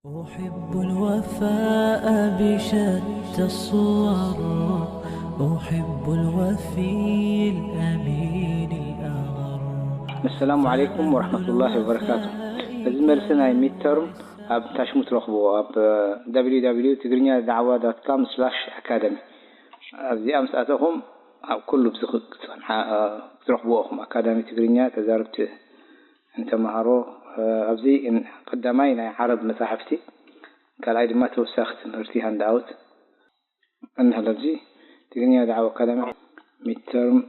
أحب الوفاء بشتى الصور، أحب الوفي الأمين الأغر. السلام عليكم ورحمة الله وبركاته. እዚ መልሲ ናይ ሚድተርም ኣብ ታሽሙ ትረኽብዎ ኣብ www ትግርኛ ዳዕዋ ዶት ኮም ስላሽ ኣካደሚ። ኣብዚኣ ምስ ኣተኹም ኣብ ኩሉ ብዚ ክትረኽብዎ ኢኹም። ኣካዳሚ ትግርኛ ተዛረብቲ ንተምሃሮ ኣብዚ ቀዳማይ ናይ ዓረብ መጻሕፍቲ፣ ካልኣይ ድማ ተወሳኺ ትምህርቲ ሃንድኣውት እንሀለ። ኣብዚ ትግርኛ ዳዕዋ ኣካዳሚ ሚድተርም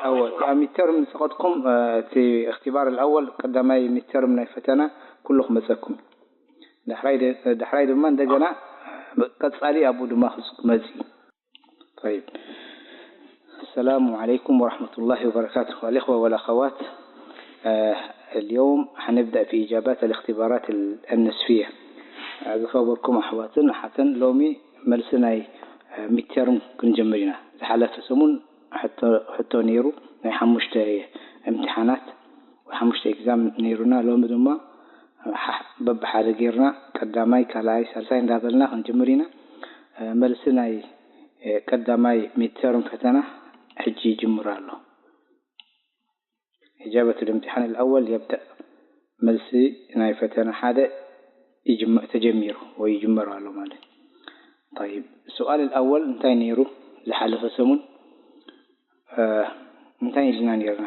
እወ፣ እቲ ኣብ ሚድተርም ዝሰቐጥኩም እቲ እክትባር ኣልኣወል ቀዳማይ ሚድተርም ናይ ፈተና ኩሉ ክመጸኩም። ዳሕራይ ደ- ዳሕራይ ድማ እንደገና ቀጻሊ ኣብኡ ድማ ክመጽእ እዩ። طيب. السلام عليكم ورحمة الله وبركاته. الإخوة والأخوات، آه، اليوم حنبدأ في إجابات الاختبارات ال- النصفية. ዝኸበርኩም ኣሕዋትን ኣሓትን፣ ሎሚ መልሲ ናይ ሚድተርም ክንጀምር ኢና። ዝሓለፈ ሰሙን ሕቶ ሕቶ ነይሩ፣ ናይ ሓሙሽተ እምትሓናት ወይ ሓሙሽተ ኤግዛም ነይሩና። ሎሚ ድማ በብሓደ ጌርና ቀዳማይ፣ ካልኣይ፣ ሳልሳይ እንዳበልና ክንጅምር ኢና። መልሲ ናይ ቀዳማይ ሚድተርም ፈተና ሕጂ ይጅምር ኣሎ። إجابة الامتحان الأول يبدأ። መልሲ ናይ ፈተና ሓደ ተጀሚሩ ወይ ይጅመር ኣሎ ማለት። طيب، السؤال الأول እንታይ ነይሩ ዝሓለፈ ሰሙን? እንታይ ኢልና ነይርና?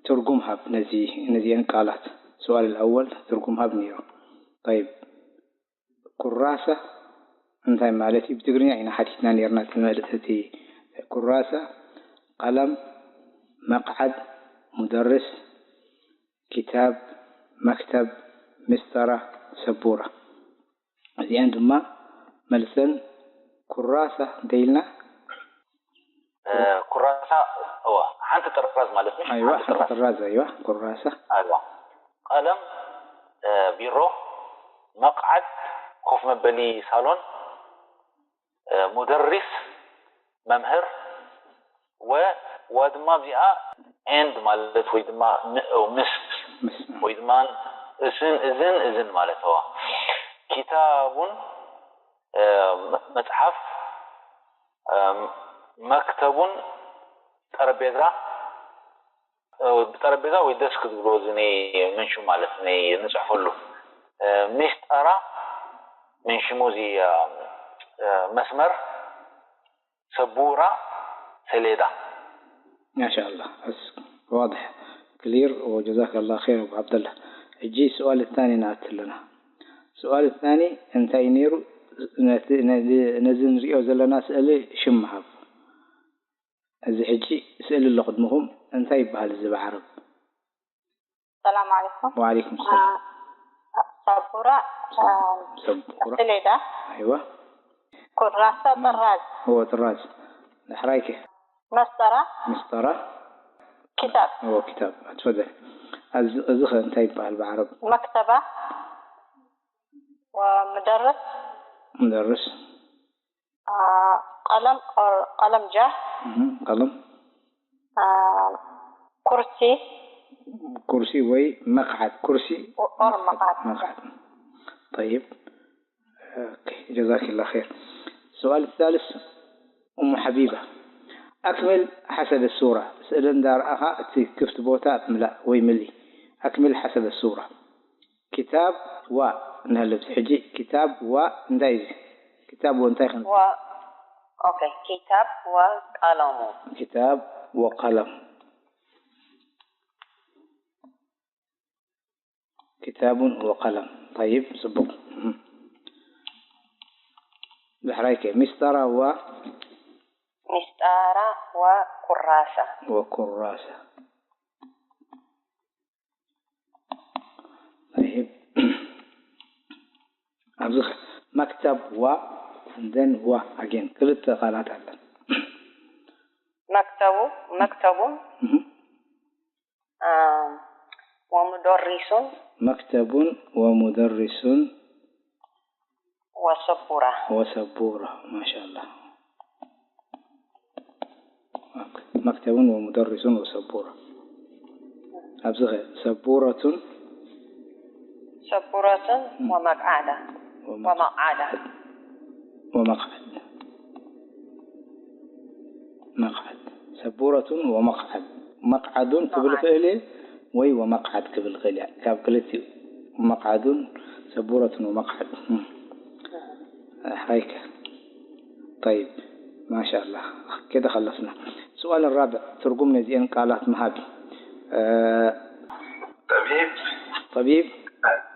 ትርጉም ሃብ ነዚ ነዚአን ቃላት። سؤال الأول ትርጉም ሃብ ነይሩ። طيب፣ ኩራሳ እንታይ ማለት እዩ? ብትግርኛ ኢና ሓቲትና ነይርና እቲ መልእኽቲ። ኩራሳ፣ ቀለም፣ መቕዓድ፣ ሙደርስ፣ ኪታብ፣ መክተብ፣ ምስጠራ፣ ሰቡራ። እዚአን ድማ መልሰን ኩራሳ እንተኢልና ኩራሳ እዋ ሓንቲ ጥራዝ ማለት ነው። ኣይዋ ሓንቲ ጥራዝ ኣይዋ ኩራሳ ኣይዋ ቀለም ቢሮ፣ መቕዓድ ኮፍ መበሊ ሳሎን፣ ሙደሪስ መምህር፣ ወ ወ ድማ እዚኣ ኤንድ ማለት ወይ ድማ ምስ ምስ ወይ ድማ እስን እዝን እዝን ማለት እዋ። ኪታቡን መጽሓፍ፣ መክተቡን ጠረጴዛ፣ ጠረጴዛ ወይ ደስክ ዝብልዎ እዚ ናይ መንሽሙ ማለት ናይ ንጽሕፈሉ። ሚስጠራ መንሽሙ እዚ መስመር፣ ሰቡራ ሰሌዳ። ማሻኣላህ፣ በስ ዋድሕ ክሊር። ወጀዛከላህ ኸይር ኣቡ ዓብደላህ። ሕጂ ስዋል ታኒ ንኣቲ ኣለና። ስዋል ታኒ እንታይ ነይሩ? ነዚ ንሪኦ ዘለና ስእሊ ሽም ሃብ። እዚ ሕጂ ስእሊ ኣሎ ቅድምኹም፣ እንታይ ይበሃል እዚ ብዓረብ? ሰላም ዓለይኩም። ወዓለይኩም ሰላም። ሰቡራ ሰቡራ። ሰሌዳ። ኣይዋ። ኩራሳ ጥራዝ። እዎ ጥራዝ። ዳሕራይከ? መስጠራ። ምስጠራ። ኪታብ። እዎ ኪታብ። ኣትፈደል። እዚ ኸ እንታይ ይበሃል ብዓረብ? መክተባ። ወምደርስ። ሙደርስ። ቀለም ቀለም ጃህ። ቀለም። ኩርሲ። ኩርሲ ወይ መቕዓድ። ኩርሲ ኦር መቕዓድ። መቕዓድ። طيب. جزاك الله خير. السؤال الثالث، أم حبيبة، أكمل حسب الصورة. ስእሊ እንዳረኣኻ እቲ ክፍቲ ቦታ ምለእ ወይ ምልኢ። أكمل حسب الصورة. ኪታብ ዋ ንህልብቲ ሕጂ ኪታብ ዋ እንታይ እዩ? ኪታብ ዋ እንታይ ኸን ዋ ኦኬ ኪታብ ዋ ቀለሙ ኪታብ ወቀለም ኪታቡን ወቀለም። طيب፣ ጽቡቕ። ዳሕራይከ ሚስጠራ ዋ ሚስጣራ ዋ ኩራሳ ወኩራሳ። طيب፣ ኣብዚ መክተብ ዋ እንደን ዋ ኣጌን ክልተ ቃላት ኣለን። መክተቡ መክተቡን እህ፣ ወሙደሪሱን መክተቡን ወሙደሪሱን ወሰቡራ ወሰቡራ። ማሻላ። መክተቡን ወሙደሪሱን ወሰቡራ። ኣብዚ ኸ ሰቡረቱን ሰቡረቱን ወመቅዓዳ ወመቅዓዳ ወመቅዓድ መቅዓድ ሰቡረቱን ወመቅዓድ መቅዓዱን ክብል ክእል እየ ወይ ወመቅዓድ ክብል ክእል እየ ካብ ክልቲኡ መቅዓዱን ሰቡረቱን ወመቅዓድ ሓይከ طيب ما شاء الله كده خلصنا السؤال الرابع ትርጉም ነዚአን ቃላት ምሃብ طبيب طبيب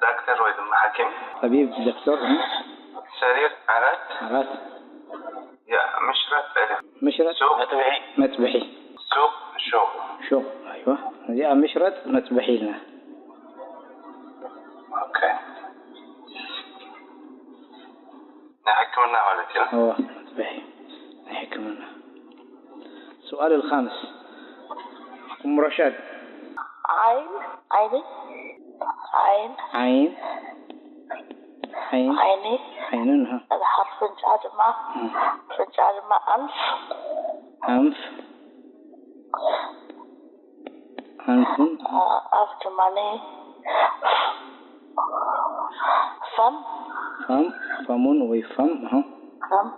دكتور ወይ ድማ ሓኪም طبيب دكتور سرير عرس عرس يا مشرط عرس مشرط سوق መጥብሒ سوق شوق ሹቅ ኣይዋ እዚኣ ምሽረጥ መጥብሒ ኢልና اوكي ናይ ሕክምና ማለት እዩ እዋ መጥብሒ ናይ ሕክምና السؤال الخامس أم رشاد عين عيني عين عين عين عيني عين ها الحرف ፍንጫ ድማ ፍንጫ ድማ أنف أنف أنف ኣፍ ድማ فم فم فم ወይ فم ها فم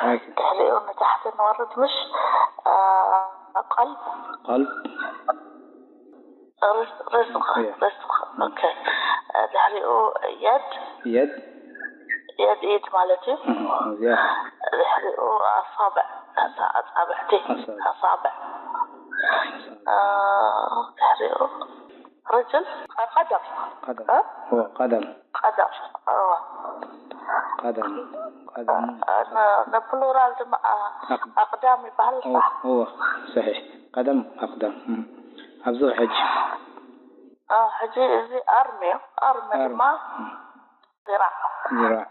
هاي ድሕሪኡ ንታሕቲ ንወርድ ምሽ ቀልብ قلب رزق رزق إيه. رزق أوكي ድሕሪኡ يد يد يد إيد ማለት እዩ أها، زيادة ድሕሪኡ ኣሳብዕ ኣፃብዕቲ ኣሳብዕ። ኣሳብዕ ድሕሪኡ رجل قدم قدم هو قدم قدم قدم قدم ንፕሉራል ድማ ኣቕዳም ይበሃል هو صحيح قدم أقدم ኣብዚ ሕጂ ሕጂ እዚ ኣርሚ እዩ ኣርሚ ድማ ذراع ذراع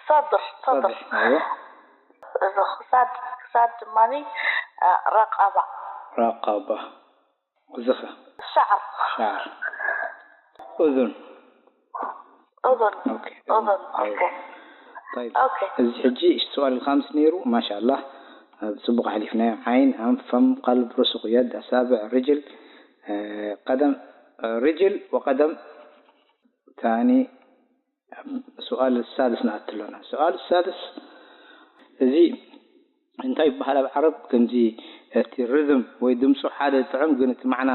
صدر صدر أيوة እዚ ክሳድ ክሳድ ድማ ረቀባ رقبة ዝኸ شعر شعر أذن أذن أوكي أذن أيوة أوكي طيب أوكي እዚ ሕጂ السؤال الخامس ነይሩ ما شاء الله ብፅቡቕ ሓሊፍናዮ عين أنف فم قلب رزق يد أصابع رجل ቀደም رجل وقدم ثاني السؤال السادس نأتلنا السؤال السادس እዚ እንታይ ይበሃል ኣብ ዓረብ ከምዚ እቲ ርዝም ወይ ድምፁ ሓደ ጥዑም ግን እቲ ማዕና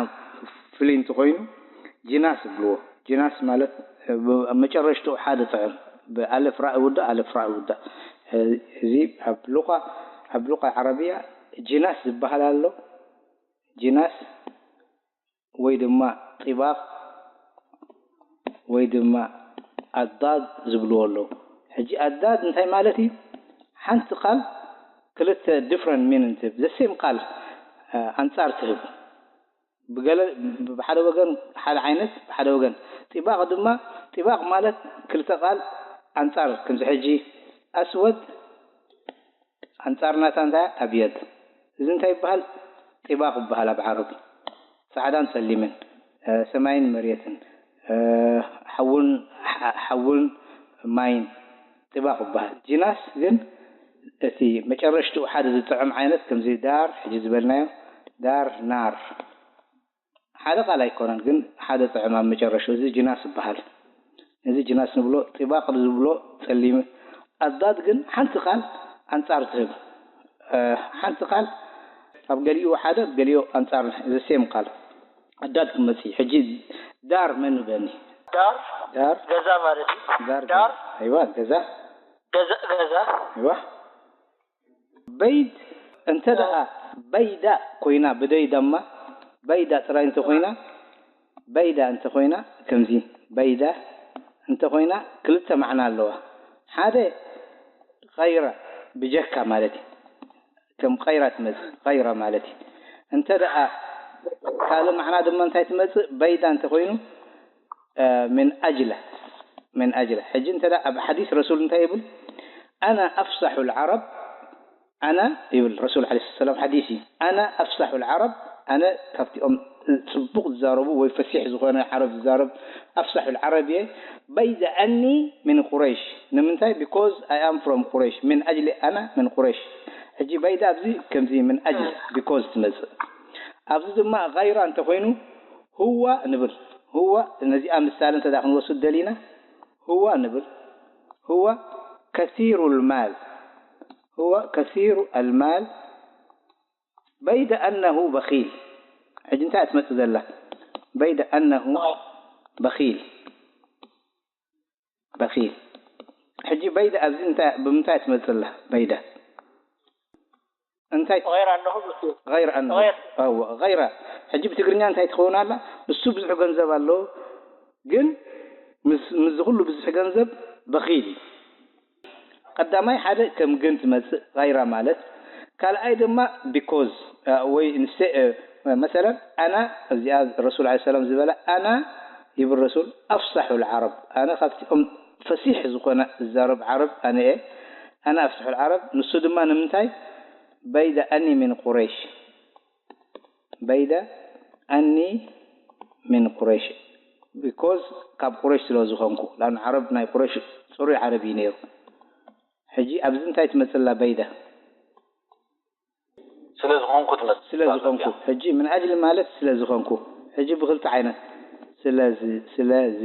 ፍልይ እንተኮይኑ ጅናስ ይብልዎ ጅናስ ማለት ኣብ መጨረሽትኡ ሓደ ጥዑም ብኣለፍ ራእ ውዳእ ኣለፍ ራእ ውዳእ እዚ ኣብ ሉቃ ኣብ ሉቃ ዓረብያ ጅናስ ዝበሃል ኣሎ ጅናስ ወይ ድማ ጢባቕ ወይ ድማ ኣዳድ ዝብልዎ ኣለዉ ሕጂ ኣዳድ እንታይ ማለት እዩ ሓንቲ ቃል ክልተ different meaning ትህብ the same ቃል ኣንጻር ትህብ ብገለ ብሓደ ወገን ሓደ ዓይነት ብሓደ ወገን ጢባቕ ድማ ጢባቕ ማለት ክልተ ቃል ኣንጻር ከምዚ ሕጂ ኣስወድ ኣንጻር ናታ እንታይ ኣብየድ እዚ እንታይ ይበሃል ጢባቕ ይበሃል ኣብ ዓረብ ጻዕዳን ጸሊምን ሰማይን መሬትን ሓውን ሓውን ማይን ጢባቕ ይበሃል ጅናስ ግን እቲ መጨረሽትኡ ሓደ ዝጥዕም ዓይነት ከምዚ ዳር ሕጂ ዝበልናዮ ዳር ናር ሓደ ቃል ኣይኮነን ግን ሓደ ጥዕም ኣብ መጨረሽኡ እዚ ጅናስ ይበሃል። እዚ ጅናስ ንብሎ ጢባቕ ዝብሎ ጸሊም ኣዳድ ግን ሓንቲ ቃል ኣንጻር ትህብ ሓንቲ ቃል ኣብ ገሊኡ ሓደ ገሊኡ ኣንጻር the same ቃል ኣዳድ ክመጽእ ሕጂ ዳር መን ንበኒ ዳር ዳር ገዛ ማለት እዩ። ዳር ዳር ኣይዋ ገዛ ገዛ ገዛ ኣይዋ በይድ እንተ ደኣ በይዳ ኮይና ብደይ ደማ በይዳ ጥራይ እንተ ኮይና በይዳ እንተ ኮይና ከምዚ በይዳ እንተ ኮይና ክልተ ማዕና ኣለዋ ሓደ غير ብጀካ ማለት እዩ ከም غير ትመጽእ غير ማለት እዩ እንተ ደኣ ካልእ ማዕና ድማ እንታይ ትመጽእ በይዳ እንተ ኮይኑ من أجل من أجل ሕጂ እንተ ኣብ ሓዲስ ረሱል እንታይ ይብል أنا أفصح العرب أنا ይብል ረሱል عليه الصلاة والسلام ሓዲስ እዩ أنا أفصح العرب ኣነ ካብቲኦም ጽቡቕ ዝዛረቡ ወይ ፈሲሕ ዝኾነ ዓረብ ዝዛረብ أفصح العرب እየ بيد أني من قريش ንምንታይ because I am from قريش من أجل أنا من قريش ሕጂ በይዳ ኣብዚ ከምዚ من أجل because ትመጽእ ኣብዚ ድማ غير እንተኮይኑ هو ንብል هو ነዚኣ ምሳሌ እንተ ደኣ ክንወስድ ደሊና፣ هو ንብል። هو كثير المال، هو كثير المال بيد أنه بخيل. ሕጂ እንታይ እያ ትመጽእ ዘላ? بيد أنه بخيل، بخيل። ሕጂ በይዳ ኣብዚ እንታይ፣ ብምንታይ ትመጽእ ኣላ? በይዳ እንታይ غير أنه بخيل غير أنه غير أو غير ሕጂ ብትግርኛ እንታይ ትኸውን ኣላ? ንሱ ብዙሕ ገንዘብ ኣለዎ፣ ግን ምስ ምስዚ ኩሉ ብዙሕ ገንዘብ በኺል እዩ። ቀዳማይ ሓደ ከም ግን ትመጽእ غير ማለት፣ ካልኣይ ድማ because ወይ ንሰ መሰለን ኣና እዚኣ ረሱል ዓለይሂ ሰላም ዝበላ ኣና ይብል ረሱል ኣፍሳሑ ልዓረብ ኣነ ካብቲኦም ፈሲሕ ዝኾነ ዝዛረብ ዓረብ ኣነ እየ ኣና ኣፍሳሑ ልዓረብ ንሱ ድማ ንምንታይ በይደ ኣኒ ሚን ቁረይሽ በይደ ኣኒ ሚን ቁረይሽ because ካብ ቁረይሽ ስለ ዝኾንኩ ላን ዓረብ ናይ ቁረይሽ ፅሩይ ዓረብ እዩ ነይሩ ሕጂ ኣብዚ እንታይ ትመፅላ በይደ ስለ ዝኾንኩ ትመፅእ ስለ ዝኾንኩ ሕጂ ምን ኣጅሊ ማለት ስለ ዝኾንኩ ሕጂ ብክልተ ዓይነት ስለዚ ስለዚ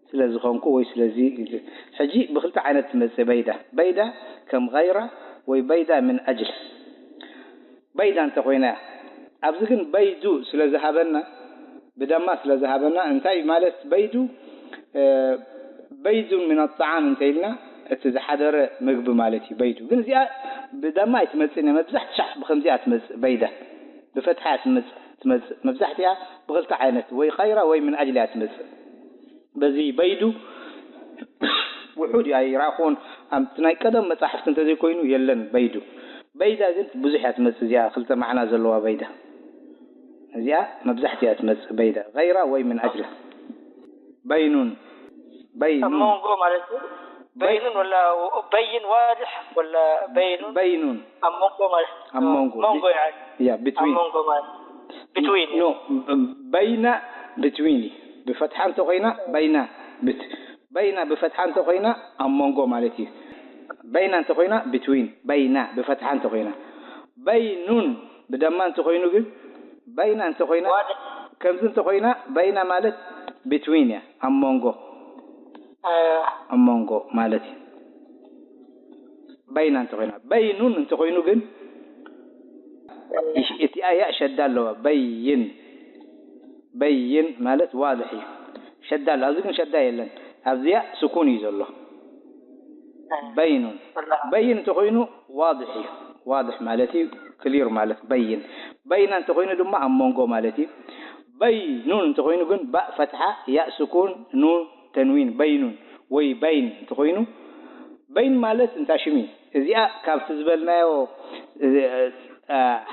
ስለ ዝኾንኩ ወይ ስለዚ ሕጂ ብክልተ ዓይነት ትመፅእ በይዳ በይዳ ከም غير ወይ በይዳ ምን ኣጅል በይዳ እንተኾይና እያ ኣብዚ ግን በይዱ ስለ ዝሃበና ብደማ ስለ ዝሃበና እንታይ ማለት በይዱ በይዱን ምን ኣጣዓም እንተ ኢልና እቲ ዝሓደረ ምግቢ ማለት እዩ በይዱ ግን እዚኣ ብደማ ኣይትመፅእን እያ መብዛሕቲ ሻዕ ብከምዚኣ ትመፅእ በይዳ ብፈትሓ እያ ትመፅእ ትመፅእ መብዛሕቲኣ ብክልተ ዓይነት ወይ غير ወይ ምን ኣጅል እያ ትመፅእ በዚ በይዱ ውሑድ እዩ ኣይረኣኹዎን ኣብቲ ናይ ቀደም መፃሕፍቲ እንተዘይኮይኑ የለን በይዱ በይዳ ግን ብዙሕ እያ ትመፅእ እዚኣ ክልተ ማዕና ዘለዋ በይዳ እዚኣ መብዛሕትኡ እያ ትመፅእ በይዳ غير ወይ ምን ኣጅል በይኑን ኣብ በይኑን መንጎ ማለት እዩ በይኑን ወላ በይን ዋድሕ ወላ በይኑን በይኑን ኣብ መንጎ ማለት ኣብ መንጎ መንጎ ይዓል ያ ኣብ between መንጎ ማለት between no በይና between እዩ ብፈትሓ እንተኮይና በይና bet- በይና ብፈትሓ እንተኮይና ኣብ መንጎ ማለት እዩ በይና እንተኮይና between በይና ብፈትሓ እንተኮይና በይኑን ብደማ እንተኮይኑ ግን በይና እንተኮይና ዋድሕ ከምዚ እንተኮይና በይና ማለት between እያ ኣብ መንጎ ኣብ መንጎ ማለት እዩ በይና እንተኮይና በይኑን እንተኮይኑ ግን እቲኣ እያ ሸዳ ኣለዋ በይን በይን ማለት ዋድሕ እዩ ሸዳ ኣሎ ኣብዚ ግን ሸዳ የለን ኣብዚኣ ስኩን እዩ ዘሎ በይኑን በይን እንተኮይኑ ዋድሕ እዩ ዋድሕ ማለት እዩ ክሊር ማለት በይን በይና እንተኮይኑ ድማ ኣብ መንጎ ማለት እዩ በይኑን እንተኮይኑ ግን ባእ ፈትሓ ያእ ስኩን ኑን ተንዊን በይኑን ወይ በይን እንተኮይኑ በይን ማለት እንታ ሽም እዩ እዚኣ ካብቲ ዝበልናዮ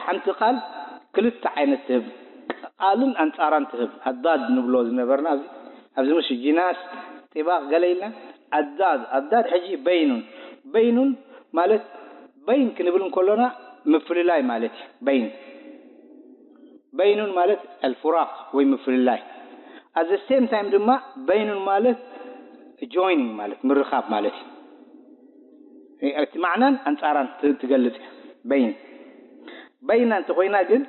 ሓንቲ ቃል ክልተ ዓይነት ትህብ ቃልን ኣንፃራን ትህብ ኣዳድ ንብሎ ዝነበርና ኣብዚ ኣብዚ ምሽ ጂናስ ጢባቅ ገለ ኢልና ኣዳድ ኣዳድ ሕጂ በይኑን በይኑን ማለት በይን ክንብል እንከሎና ምፍልላይ ማለት እዩ በይን በይኑን ማለት ኣልፍራቅ ወይ ምፍልላይ at the same time ድማ በይኑን ማለት joining ማለት ምርኻብ ማለት እዩ እቲ ማዕናን ኣንፃራን ትገልፅ እያ በይን በይና እንተኮይና ግን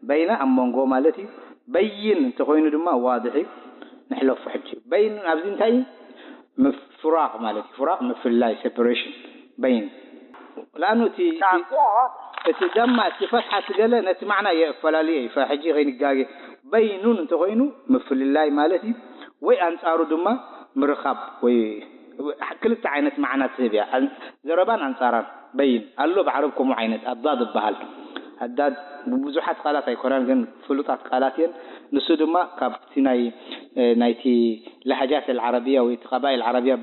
በይና ኣብ መንጎ ማለት እዩ በይን እንተኮይኑ ድማ ዋድሕ እዩ ንሕለፉ ሕጂ በይን ኣብዚ እንታይ እዩ ፍራቅ ማለት እዩ ፍራቅ ምፍልላይ separation በይን ለኣኑ እቲ እቲ ደማ እቲ ፈትሓ ትገለ ነቲ ማዕና የፈላለየ እዩ ሕጂ ከይንጋገ በይኑን እንተኮይኑ ምፍልላይ ማለት እዩ ወይ ኣንፃሩ ድማ ምርኻብ ወይ ክልተ ዓይነት ማዕና ትህብ እያ ዘረባን ኣንፃራን በይን ኣሎ ብዓረብ ከምኡ ዓይነት ኣዳድ ይበሃል ኣዳድ ብብዙሓት ቃላት ኣይኮናን ግን ፍሉጣት ቃላት እየን ንሱ ድማ ካብቲ ናይ ናይቲ ላሃጃት ኣልዓረብያ ወይ እቲ ቀባኢል ዓረብያ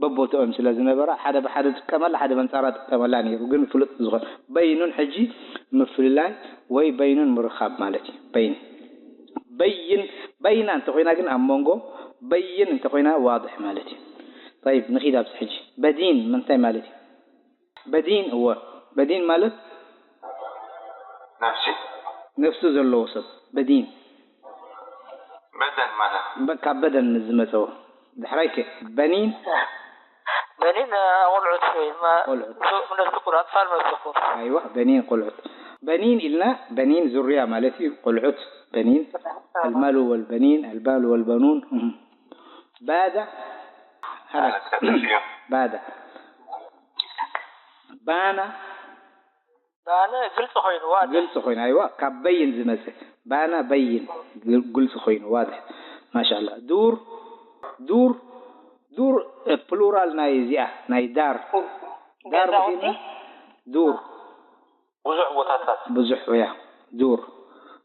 በቦትኦም ስለ ዝነበራ ሓደ ብሓደ ጥቀመላ ሓደ በንፃራ ጥቀመላ ነይሩ ግን ፍሉጥ ዝኾን በይኑን ሕጂ ምፍልላይ ወይ በይኑን ምርኻብ ማለት እዩ በይን በይን በይና እንተኮይና ግን ኣብ መንጎ በይን እንተኮይና ዋድሕ ማለት እዩ طيب ንኺድ ኣብዚ ሕጂ በዲን ምንታይ ማለት እዩ በዲን እወ በዲን ማለት ነፍሲ ነፍሲ ዘለዎ ሰብ በዲን በደን ማለት በ- ካብ በደን ምስ ዝመፀዎ ዳሕራይ ከ በኒን በኒን ኣቆልዑት ወይ ድማ ቆልዑት ምነስኩር ኣጥፋል መስኩር ኣይዋ በኒን ቆልዑት በኒን ኢልና፣ በኒን ዙርያ ማለት እዩ፣ ቆልዑት። በኒን፣ المال والبنين، المال والبنون። እም። ባዳ፣ ሃላ። ባዳ። ባና። ባነ ግልፂ ኮይኑ፣ ዋድሕ። ግልፂ ኮይኑ፣ ኣይዋ፣ ካብ በይን ዝመፅእ። ባና በይን፣ ግል-፣ ግልፂ ኮይኑ፣ ዋድሕ። ማሻላ። ዱር፣ ዱር፣ ዱር፣ እ፣ ፕሉራል ናይ እዚኣ፣ ናይ ዳር። ዳር ገዛውቲ? መሲልና? ዱር። ብዙሕ ቦታታት። ብዙሕ፣ እያ። ዱር።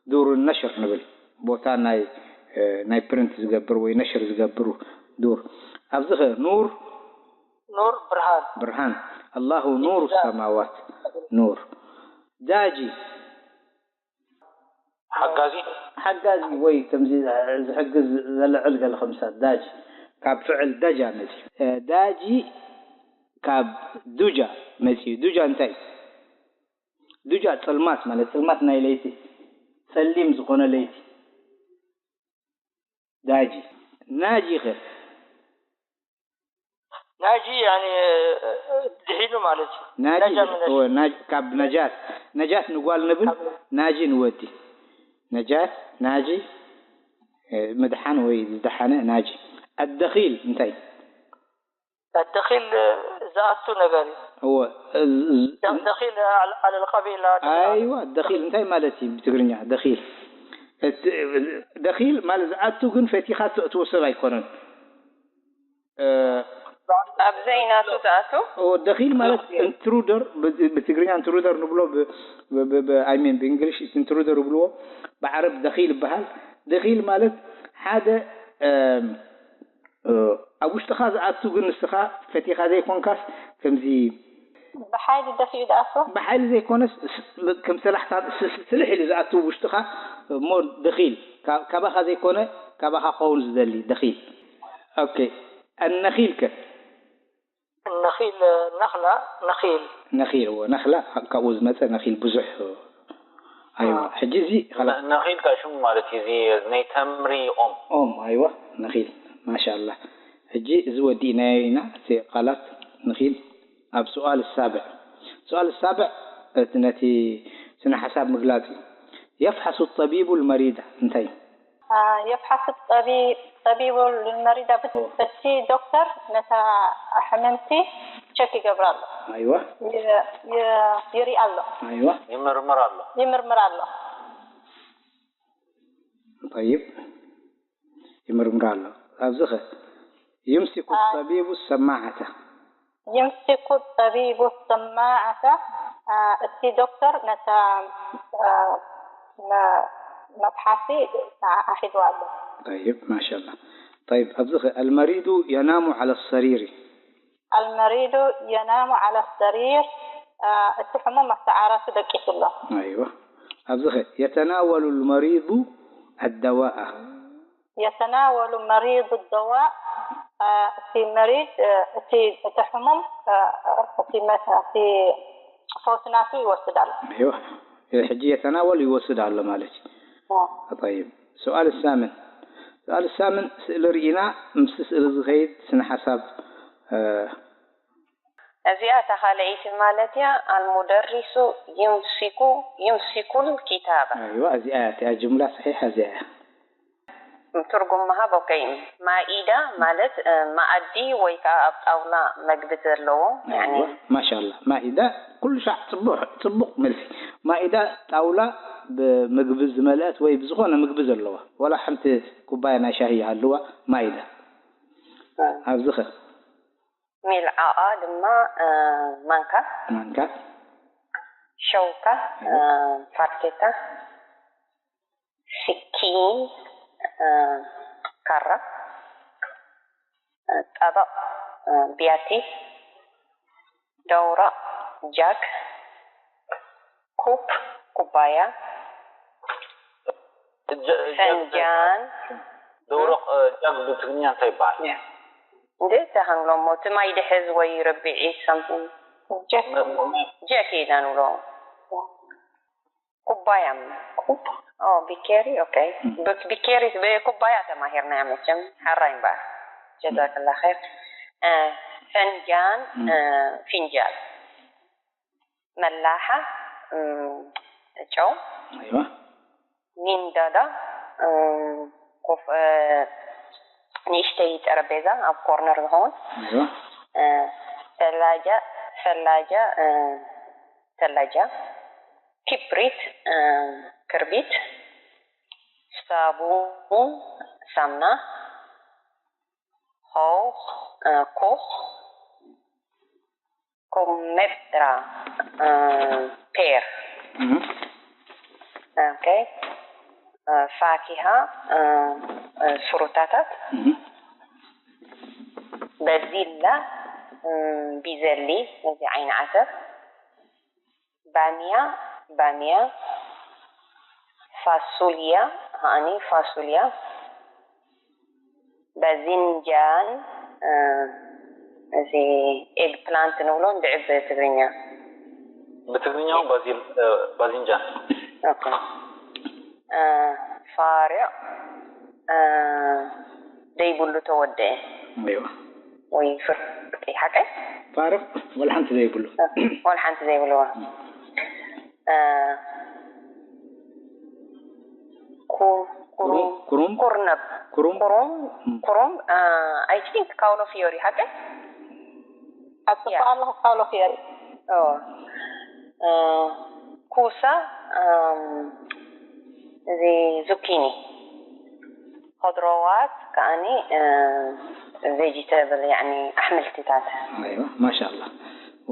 ዱር ነሽር ንብል። ቦታ ናይ፣ እ፣ ናይ ፕሪንት ዝገብር ወይ ነሽር ዝገብሩ ዱር። ኣብዚ ኸ ኑር? ኑር ብርሃን። ብርሃን። ኣላሁ ኑሩ ሰማዋት። ኑር። ዳጂ። ሓጋዚ። ሓጋዚ ወይ ከምዚ ዝሕግዝ ዘልዕል ገለ ከምሳ ዳጂ። ካብ ፍዕል ደጃ መፂኡ። እ፣ ዳጂ ካብ ዱጃ መፂኡ። ዱጃ እንታይ እዩ? ዱጃ ጽልማት ማለት፣ ጽልማት ናይ ለይቲ፣ ጸሊም ዝኾነ ለይቲ። ዳጂ። ናጂ ኸ? ናጂ፣ ያኒ፣ ድሒኑ ማለት እዩ። ናጂ ነጃ ብ-፣ ምነሽ። ኦ፣ ናጅ-፣ ካብ ነጃት። ነጃት ንጓል ንብል፣ ካብ ናጂ ንወዲ። ነጃት፣ ናጂ፣ እ፣ ምድሓን ወይ ዝደሓነ ናጂ። ኣደኺል እንታይ? ኣደኺል ዝኣቱ ነገር እዩ። እወ፣ እ፣ ዝ-፣ ዝ-፣ ደኺል ኣል-፣ ኣለል ቀቢላ ደኺል። ኣይዋ፣ ደኺል እንታይ ማለት እዩ ብትግርኛ? ደኺል። እት-፣ ደኺል ማለት ዝኣቱ ግን ፈቲኻ ተእትዎ ሰብ ኣይኮነን። እ፣ ኣብ ዘይናቱ ዝኣቱ? እወ፣ ደኺል ማለት ኢንትሩደር፣ ብ-፣ ብትግርኛ ኢንትሩደር ንብሎ፣ ብ-፣ ብ-፣ ብ-፣ ብ-፣ I mean፣ ብእንግሊሽ ኢንትሩደር ይብልዎ፣ ብዓረብ ደኺል ይበሃል። ደኺል ማለት ሓደ፣ እም፣ እ፣ ኣብ ውሽጥኻ ዝኣቱ ግን ንስኻ ፈቲኻ ዘይኮንካስ ከምዚ ብሓይሊ ደፊኡ ዝኣቱ? ብሓይሊ ዘይኮነስ ስ-፣ ስ-፣ ከም ሰላሕታ ስ-፣ ስ-፣ ስልሕ ኢሉ ዝኣቱ ውሽጥኻ እሞ ደኺል። ካ-፣ ካባኻ ዘይኮነ ካባኻ ክኸውን ዝደሊ ደኺል። ኦኬ። ኣነኺል ከ? ነኺል፣ ነኽላ፣ ነኺል። ነኺል፣ እወ፣ ነኽላ ካብኡ ዝመጸ ነኺል ብዙሕ። ኣይዋ፣ ሕጂ እዚ ኸላ- ነ-፣ ነኺል እንታይ ሽሙ ማለት እዩ? እዚ ናይ ተምሪ ኦም። ኦም፣ ኣይዋ፣ ነኺል። ማሻኣላ። ሕጂ እዚ ወዲእናዮ ኢና፣ እቲ ቃላት ነኺል ኣብ ሱኣል ሳብዕ። ሱኣል ሳብዕ፣ እቲ ነቲ ስነ ሓሳብ ምግላጽ እዩ። የፍሓሱ ጠቢቡ ልመሪዳ እንታይ? አ፣ የፍሓሱ ጠቢ-፣ ጠቢቡ ልመሪዳ ብት-፣ እቲ ዶክተር ነታ ሕምምቲ ቸክ ይገብር ኣሎ። ኣይዋ። ይ-፣ ይ-፣ ይርኢ ኣሎ። ኣይዋ። ይምርምር ኣሎ። ይምርምር ኣሎ። ጠይብ። ይምርምር ኣሎ። ኣብዚ ኸ? ዩምሲኩ ኣይ። ጠቢቡ ሰማዓተ። يمسك الطبيب السماعة፣ አ፣ እቲ ዶክተር ነታ፣ አ፣ መ-፣ መፍሓሲ ንዓኣ ሒዝዋ ኣሎ። ጠይብ፣ ማሻላ። ጠይብ፣ ኣብዚ ኸ? المريض ينام على السرير። المريض ينام على السرير، አ፣ እቲ ሕሙም ኣብቲ ዓራቱ ደቂሱ ኣሎ። ኣይዋ። ኣብዚ ኸ? يتناول المريض الدواء። يتناول المريض الدواء، አ፣ እቲ መሪድ፣ አ፣ እቲ፣ እቲ ሕሙም፣ አ፣ እቲ መ-፣ እቲ ፈውሲ ናቱ ይወስድ ኣሎ። ኣይዋ፣ ሕጂ የተናወል ይወስድ ኣሎ ማለት እዩ። አ። ጠይብ፣ ሱኣል ሳምን። ሱኣል ሳምን፣ ስእሊ ርኢና፣ ምስቲ ስእሊ ዝኸይድ ስነ ሓሳብ፣ አ፣ እዚኣ እታ ካልኣይቲ ማለት እያ። المدرس يمسك، يمسك الكتاب። ኣይዋ፣ እዚኣ እያ፣ እቲኣ ጅምላ ሰሒሓ እዚኣ እያ። ትርጉም ምሃብ፣ ኦኬ። ማኢዳ ማለት፣ እ፣ መኣዲ ወይ ከዓ ኣብ ጣውላ መግቢ ዘለዎ፣ ያኒ። ኣይዋ፣ ማሻላ። ማኢዳ ኩሉ ሻዕ ጽቡቕ፣ ጽቡቕ መልሲ። ማኢዳ ጣውላ ብምግቢ ዝመልአት ወይ ብዝኾነ ምግቢ ዘለዋ፣ ወላ ሓንቲ ኩባያ ናይ ሻሂ ይሃልዋ፣ ማኢዳ። እ። ኣብዚ ኸ? ሚልዓኣ ድማ፣ እ፣ ማንካ። ማንካ። ሸውካ፣ እ፣ ፋርኬታ። ስኪን፣ እ፣ ካራ። እ፣ ጠበቕ፣ እ፣ ቢያቲ። ደውረቕ፣ ጃክ። ኩፕ፣ ኩባያ። ጀ-፣ ጀ-፣ ፈንጃን። ደውረቕ፣ እ፣ ጃክ ብትግርኛ እንታይ ይበሃል? ያ። እንዴ፣ ተሃንግሎሞ፣ እቲ ማይ ድሕዝ ወይ ረቢዒ something። ጀክ። መ-፣ መ-፣ ጀክ ኢና ንብሎ። ኩባያ። ኩባ-፣ ኦ፣ ቢኬሪ፣ ኦኬ። እም። ብ-፣ ቢኬሪ፣ ብኩባያ ተማሂርናያ መቸም፣ ሓራይ እምበኣር። ጀዛከላ ኸይር። እ፣ ፈንጃን፣ እም። እ፣ ፊንጃል። መላሓ፣ እም፣ ጨው፣ ኣይዋ ሚንዳዳ፣ ኮፍ፣ ንእሽተይ ጠረጴዛ ኣብ ኮርነር ዝኸውን፣ ኣይዋ ተላጃ፣ ሰላጃ፣ ተላጃ፣ ክብሪት፣ ክርቢት፣ ሳቡን፣ ሳምና፣ ኾኽ፣ ኮኽ፣ ኮሜትራ፣ ፔር፣ ኦኬ፣ ፋኪሃ፣ ፍሩታታት፣ በዚላ፣ ቢዘሊ፣ እዚ ዓይኒ ዓተር፣ ባሚያ፣ ባሚያ፣ ፋሱልያ፣ ሃኒ ፋሱልያ፣ ባዚንጃን፣ እዚ ኤግ ፕላንት ንብሎ እንድዒ ብትግርኛ። ብትግርኛው ባዚል ባዚንጃን። ኦኬ። ፋርዕ ዘይብሉ ተወደአ እዋ ወይ ፍርቂ ሓቀይ ፋርቕ ወላ ሓንቲ ዘይብሉ ወላ ሓንቲ ዘይብልዋ። ኩ- ኩሩም ኩሩም ኩርነብ ኩሩም ኩሩም ኩሩም። I think ካውሎ ፊዮሪ ሓቀይ ኣጽብቕ ኣለኹ ካውሎ ፊዮሪ። ኦ፣ እ፣ ኩሳ፣ እም፣ እዚ ዙኪኒ፣ ኸድሮዋት ከኣኒ ቬጂተብል ያኒ ኣሕምልትታት። ኣይዋ ማሻላ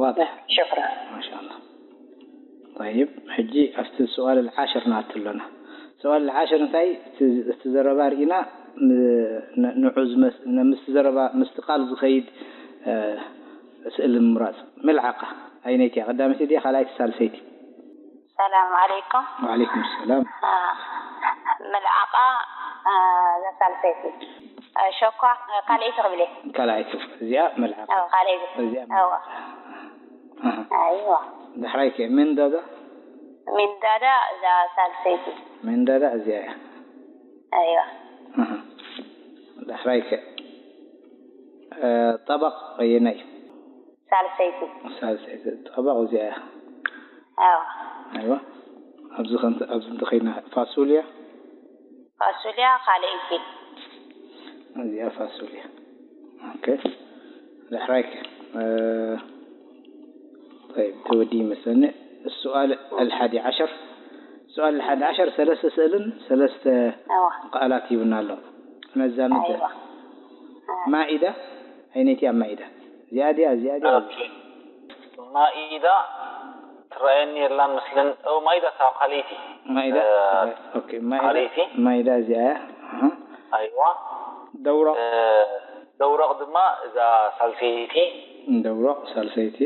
ዋضح ሽክራ። ማሻላ። طيب ሕጂ ኣብቲ ስؤال العاشر ንኣቱ ኣለና። ስؤال العاشر እንታይ እቲ ዘረባ ርኢና ንዑ ምስቲ ዘረባ ምስቲ ቃል ዝኸይድ ስእሊ ምምራፅ። ምልዓቓ ኣይነይቲ እያ? ቀዳመይቲ ድያ ካልኣይቲ ሳልሰይቲ? ሰላም ዓለይኩም። ወዓለይኩም ሰላም። ምልዓቓ እዛ ሳልሰይቲ ሸኳ ካልኣይቲ ክብል እየ። ካልኣይቲ እዚኣ ምልዓቓ ካልኣይቲ እዚኣ እዋ ኣሃ። ኣይዋ ዳሕራይ ከ ምን ዳዳ ሚንዳዳ እዛ ሳልሰይቲ ምን ዳዳ እዚኣ እያ። ኣይዋ ኣሃ። ዳሕራይ ከ ጠበቕ ኣየናይ እዩ? ሳልሰይቲ ሳልሰይቲ ጠበቕ እዚኣ እያ። ኣዋ ኣይዋ ኣብዚ ከምቲ ኣብዚ እንተኸይና ፋሱልያ ፋሱልያ ካልኣይቲ እዚኣ ፋሱልያ ኦኬ። ዳሕራይ ከ طيب ተወዲ ይመስለኒ። السؤال الحادي عشر سؤال الحادي عشر ሰለስተ ስእልን ሰለስተ ኣዋ ቃላት ይብና ኣሎ። ነዛምደ ኣይዋ ማኢዳ ኣይነይቲ ኣብ ማኢዳ እዚኣ ድያ እዚኣ ድያ ማኢዳ ትረኣየኒ የላን ምስልን ኦ ማኢዳ እታ ካልኣይቲ ማኢዳ እ፣ ኦኬ ማኢዳ ካልኣይቲ ማኢዳ እዚኣ እያ። ኣሃ። ኣይዋ ደውረቕ እ፣ ደውረቕ ድማ እዛ ሳልሰይቲ ደውረቕ ሳልሰይቲ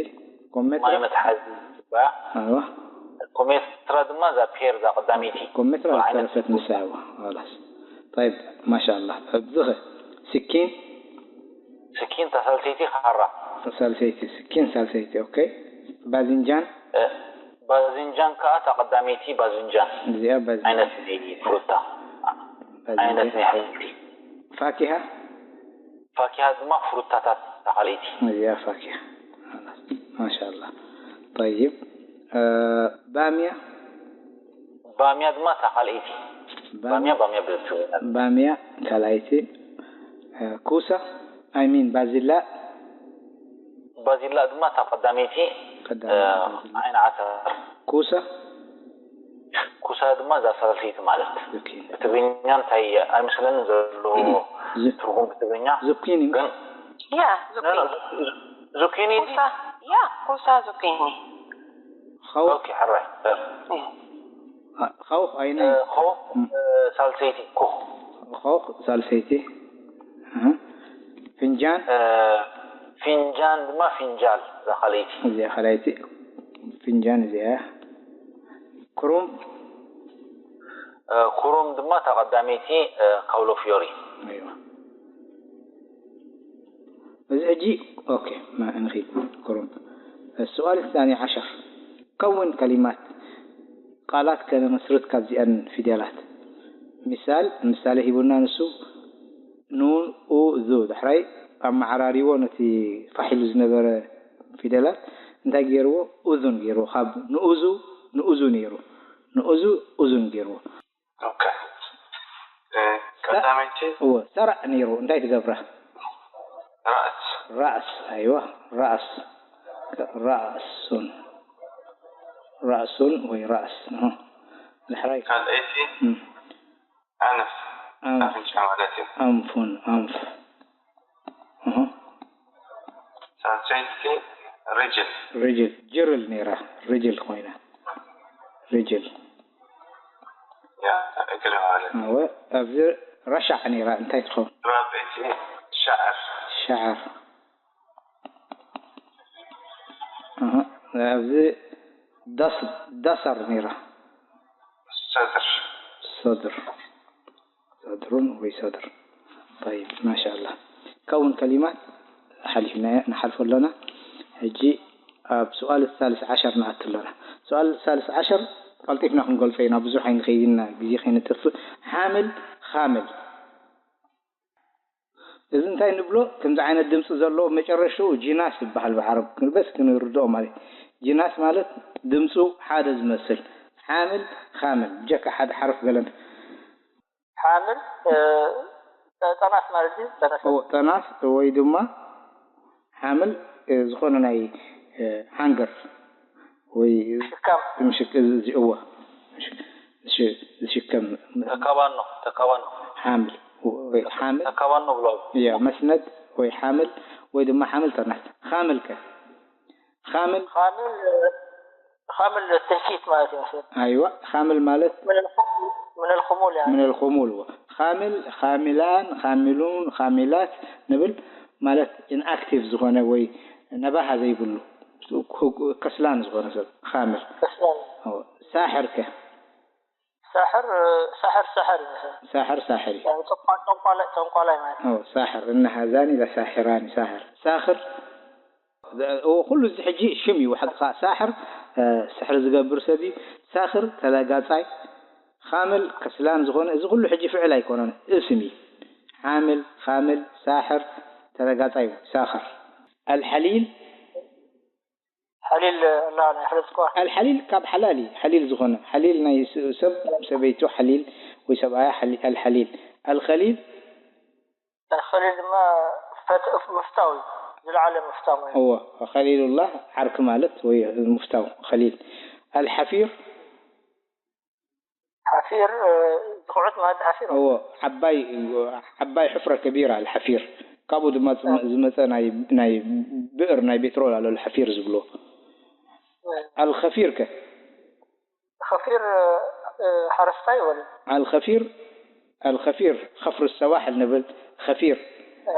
ኮሜትራ ማይ መትሓዚ ይባያ ኣይዋ ኮሜትራ ድማ እዛ ፔር እዛ ቀዳመይቲ ኮሜትራ ዓይነት ዝተረፈት ንሳ እያ። خلاص طيب ማሻላ። ኣብዚ ኸ ስኪን ስኪን እታ ሳልሰይቲ ካራ ሳልሰይቲ ስኪን ሳልሰይቲ ኦኬ። ባዚንጃን እ፣ ባዝንጃን ከዓ እታ ቀዳመይቲ ባዝንጃን እዚኣ ዓይነት ባዚንጃን ናይ ፍሩታ ዓይነት ናይ ኣሕምልቲ ፋኪሃ ፋኪሃ ድማ ፍሩታታት እታ ካልኣይቲ እዚኣ ፋኪሃ ማሻላ። طيب ባሚያ ባሚያ ድማ እታ ካልኣይቲ ባሚያ ባሚያ ብትግርኛ ባሚያ ካልኣይቲ ኩሳ I mean ባዚላ ባዚላ ድማ እታ ቀዳመይቲ ቀዳመይቲ እ፣ ዓይኒ ዓተር ኩሳ ኩሳ ድማ እዛ ሳልሰይቲ ማለት ዙኪኒ ብትግርኛ እንታይ ኣይመስለኒ ዘሎ ዙ- ትርጉም ብትግርኛ ዙኪኒ ግን ያ ኖ፣ ኖ፣ ዙኪኒ ዙኪኒ ኩሳ ያ ኩሳ ዙኪኒ። ኸው ኦኬ ሕራይ ኸው ኣይነ ኮ ሳልሰይቲ ኮ ኸው ሳልሰይቲ ኣሃ። ፍንጃን ፊንጃን ድማ ፊንጃል እዛ ካልኣይቲ እዚኣ ካልኣይቲ ፍንጃን እዚኣ ክሩም ኩሩም ድማ እታ ቀዳመይቲ ካውሎ ፊዮሪ ኣይዋ እዚ ሕጂ ኦኬ ማ እንኺድ ክሩም السؤال الثاني عشر كون كلمات ቃላት ከነመስርት ካብዚኣን ፊደላት ምሳል ምሳሌ ሂቡና ንሱ ኑን ኡ ዙ ዳሕራይ ኣመዓራሪዎ ነቲ ፋሕ ኢሉ ዝነበረ ፊደላት እንታይ ገይርዎ ኡዙን ገይርዎ ካብ ንኡዙ ንኡዙ ነይሩ ንኡዙ ኡዙን ገይርዎ። ኦኬ። እ፣ ቀዳመይቲ እዎ፣ ሰራዕ ነይሩ እንታይ ትገብራ? ራእስ። ራእስ፣ ኣይዋ፣ ራእስ። ራእሱን። ራእሱን ወይ ራእስ። እህ። ድሕራይ ካልኣይቲ እም። ኣንፍ። ኣንፍ። ኣፍንጫ ማለት እዩ። ኣንፉን፣ ኣንፍ። እህ። ሳልሰይቲ ርጅል። ርጅል፣ ጅርል ነይራ። ርጅል ኮይና። ርጅል። ያ፣ እግሪ ማለት እዩ። እወ፣ ኣብዚ ረሻዕ ነይራ። እንታይ ትኸውን? ራብዐይቲ ሻዕር። ሻዕር። እህ፣ ኣብዚ ደስ-፣ ደሰር ነይራ። ሰድር። ሰድር። ሰድሩን ወይ ሰድር። طيب، ማሻኣላ። ከውን ከሊማት ሓሊፍናዮ፣ ንሓልፎ ኣለና። ሕጂ ኣብ ሱኣል ሳልስ ዓሸር ንኣቱ ኣለና። ሱኣል ሳልስ ዓሸር ቀልጢፍና ክንገልጾ ኢና፣ ብዙሕ ኣይንኸይድና፣ ግዜ ከይንጥፍእ። ሓምል፣ ኻምል። እዚ እንታይ ንብሎ? ከምዚ ዓይነት ድምፂ ዘለዎ መጨረሽኡ ጂናስ ይበሃል ብዓረብ። ክንበስ ክንርድኦ ማለት። ጂናስ ማለት ድምፁ ሓደ ዝመስል። ሓምል፣ ኻምል። ብጀካ ሓደ ሓርፍ ገለን። ሓምል፣ እ፣ ጠናስ ማለት እዩ። ጠናስ። እዎ፣ ጠናስ ወይ ድማ ሓምል፣ እ፣ ዝኾነ ናይ፣ እ፣ ሃንገር ወይ ሽካም። ምሽክ-፣ እዚ፣ እዚ፣ እዎ፣ ምሽክ-፣ ዝሽ-፣ ዝሽከም ተካባኖ፣ ተካባኖ፣ ሓምል ወይ ሓምል፣ ተካባኖ ብሎ። ያ፣ መስነድ ወይ ሓምል ወይ ድማ ሓምል ጠናስ። ኻምል ከ? ኻምል ኻምል፣ ኻምል ትህኪት ማለት ይመስል። ኣይዋ፣ ኻምል ማለት ምን الخمول، ምን الخمول يعني። ምን الخمول እዎ። ኻምል፣ ኻሚላን፣ ኻሚሉን፣ ኻሚላት ንብል ማለት ኢንኣክቲቭ ዝኾነ ወይ ነባሃ ዘይብሉ ከስላን ዝኾነ ሰብ ኻምል። ከስላን። እዎ። ሳሕር ከ? ሳሕር፣ ሳሕር፣ ሳሕር ይመስል። ሳሕር፣ ሳሕር እዩ። يعني ጠንቋ-፣ ጠንቋላይ፣ ጠንቋላይ ማለት። እዎ፣ ሳሕር። እነ ሃዛኒ ለሳሒራኒ ሳሕር። ሳኽር እዎ፣ ኩሉ እዚ ሕጂ ሽም እዩ። ሓቅኻ ሳሕር፣ እ፣ ስሕሪ ዝገብር ሰብ እዩ። ሳኽር ተላጋጻይ፣ ኻምል ከስላን ዝኾነ፣ እዚ ኩሉ ሕጂ ፍዕል ኣይኮነን፣ እስም እዩ። ሓምል፣ ኻምል፣ ሳሕር፣ ተላጋጻይ፣ ሳኽር። ኣልሐሊል ሓሊል፣ እና ናይ ሕለትኳ። ኣልሐሊል ካብ ሓላል እዩ። ሓሊል ዝኾነ፣ ሓሊል ናይ ስ-፣ ሰብ፣ ሰበይቱ ሓሊል ወይ ሰብኣያ ሓሊ-፣ ኣልሐሊል። ኣልኸሊል ኸሊል ድማ ፈት-፣ ምፍታው እዩ። ዝለዓለ ምፍታው ማለት። እዎ፣ ኸሊሉላህ ዓርኪ ማለት ወይ ምፍታው ኸሊል። ኣልሐፊር ሓፊር፣ እ፣ ዝኹዕት ማለት ሓፊር። እዎ፣ ዓባይ፣ ዓባይ ሕፍረ ከቢራ ኣልሐፊር። ካብኡ ድማ ዝመ-፣ ዝመፀ ናይ፣ ናይ ብእር ናይ ቤትሮል ኣሎ ኣልሐፊር ዝብሎ። ኣልኸፊር ከ? ኸፊር፣ እ፣ ሓረስታይ ወላ? ኣልኸፊር፣ ኣልኸፊር፣ ኸፍር ሰዋሕል ንብል። ኸፊር፣ እ፣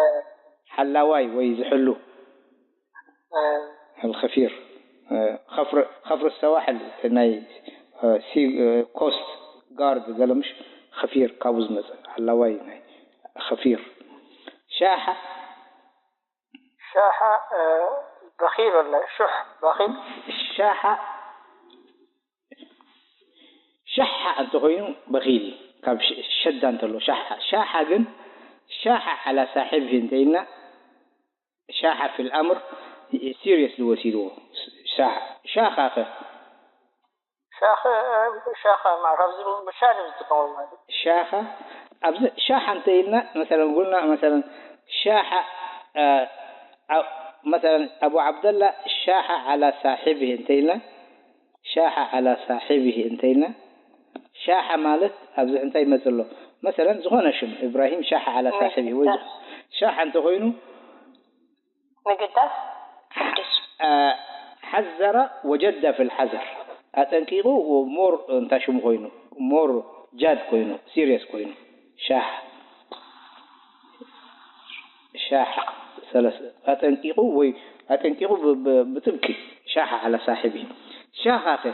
ሓላዋይ ወይ ዝሕሉ። እ፣ ኣልኸፊር፣ እ፣ ኸፍር፣ ኸፍር ሰዋሕል ናይ፣ እ፣ ሲ-፣ እ፣ ኮስት ጋርድ ገለ ምሽ ኸፊር ካብኡ ዝመፀ ሓላዋይ ናይ ኸፊር። ሻሓ፣ ሻሓ፣ እ፣ በኺል ወላ ሹሕ፣ በኺል። ሻሓ፣ ሻሓ እንተኾይኑ በኺል እዩ። ካብ ሸ-፣ ሸዳ እንተሎ ሻሓ። ሻሓ ግን ሻሓ ዓላ ሳሒብሂ እንተኢልና ሻሓ ፊል ኣምር ሲሪየስሊ ወሲድዎ። ሻሓ፣ ሻኻ ከ? ሻኸ፣ ሻኸ ማለት ኣብዚ ምሻል እዮም ዝጥቀሙ ማለት እዩ። ሻኻ፣ ኣብዚ ሻሓ እንተኢልና መሰለን ጉልና መሰለን ሻሓ፣ እ፣ ኣ-፣ መሰለን ኣቡ ዓብደላ ሻሓ ዓላ ሳሒብሂ እንተኢልና ሻሓ ዓላ ሳሒብሂ እንተኢልና፣ ሻሓ ማለት ኣብዚ እንታይ ይመጽእ ኣሎ? መሰለን፣ ዝኾነ ሽም፣ ኢብራሂም ሻሓ ዓላ ሳሒብሂ ወይ ዝኾ-፣ ሻሓ እንተኾይኑ፣ ምግዳፍ ሕዱስ። አ፣ ሓዘረ ወጀደ ፊል ሓዘር፣ ኣጠንቂቑ ሞር እንታ ሽሙ ኮይኑ፣ ሞር ጃድ ኮይኑ፣ ሲሪየስ ኮይኑ፣ ሻሓ። ሻሓ ሰለስ-፣ ኣጠንቂቑ ወይ ኣጠንቂቑ ብ-፣ ብ-፣ ብጥብቂ ሻሓ ዓላ ሳሒብሂ። ሻኻ ከ?